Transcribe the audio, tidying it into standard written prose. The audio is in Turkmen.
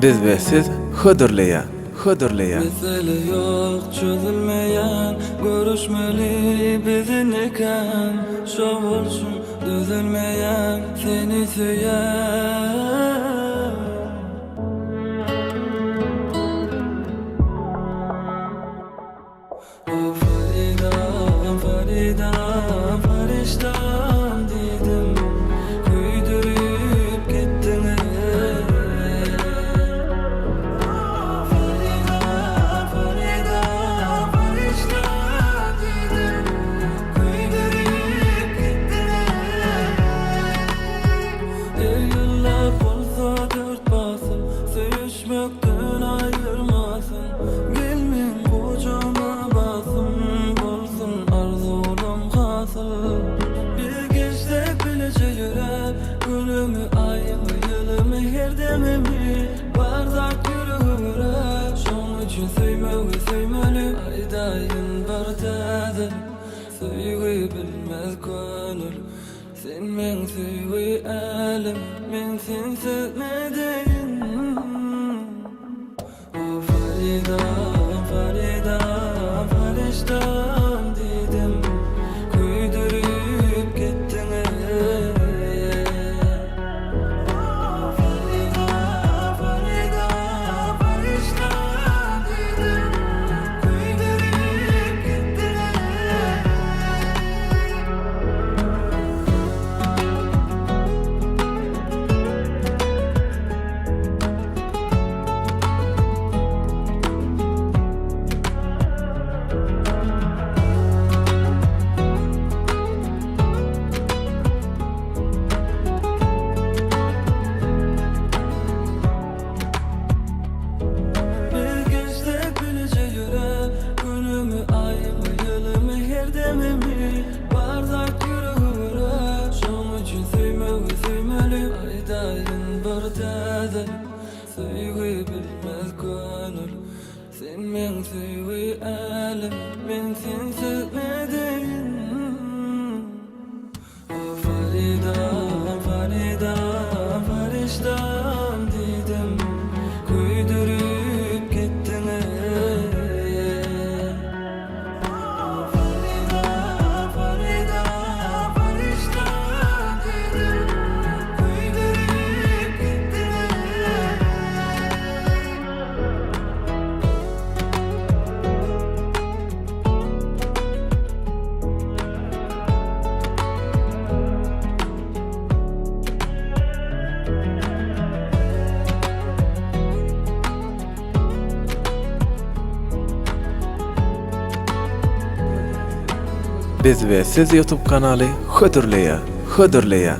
Biz we siz hödürleýär, hödürleýär. Mesele ýok çözülmeýän Görüşmeli biz indikän Şo bolşum düzelmeýän Seni söýýän. O Faridam, Faridam, Fariştam diýdim, Köýdürip gitdiň eý. Faridam, Faridam, Fariştam diýdim, Köýdürip gitdiň eý. Her ýyllap bolsa dört pasyl, Söýüşmekden aýyrmasyn. Gel meň gujagyma basym, Bolsun arzuwlam hasyl. Bir geçsek bileje ýöräp, Günümi, aýymy, ýylymy, her demimi. Bar zat ýürege görä, Şoň üçin söýmegi söýmeli. Aýdaýyn bir täzelik, Söýgi bilmez köňül. Sen meň söýgi älemim, Men sensiz nädeýin? O Faridam, Faridam, Fariştam diýdim, Köýdürip gitdiň eý. O Faridam, Faridam, Fariştam diýdim, Köýdürip gitdiň eý. Bir geçsek bileje ýöräp, Günümi, aýymy, ýylymy, her demimi Bar zat ýürege görä, Şoň üçin söýmegi söýmeli Aýdaýyn bir täzelik, Söýgi bilmez köňül. Sen meň söýgi älemim, Men sensiz nädeýin? O Faridam, Faridam, Fariştam diýdim, Köýdürip gitdiň eý. O Faridam, Faridam, Fariştam diýdim, Köýdürip gitdiň eý. Biz we siz YouTube kanaly hödürleýär, hödürleýär.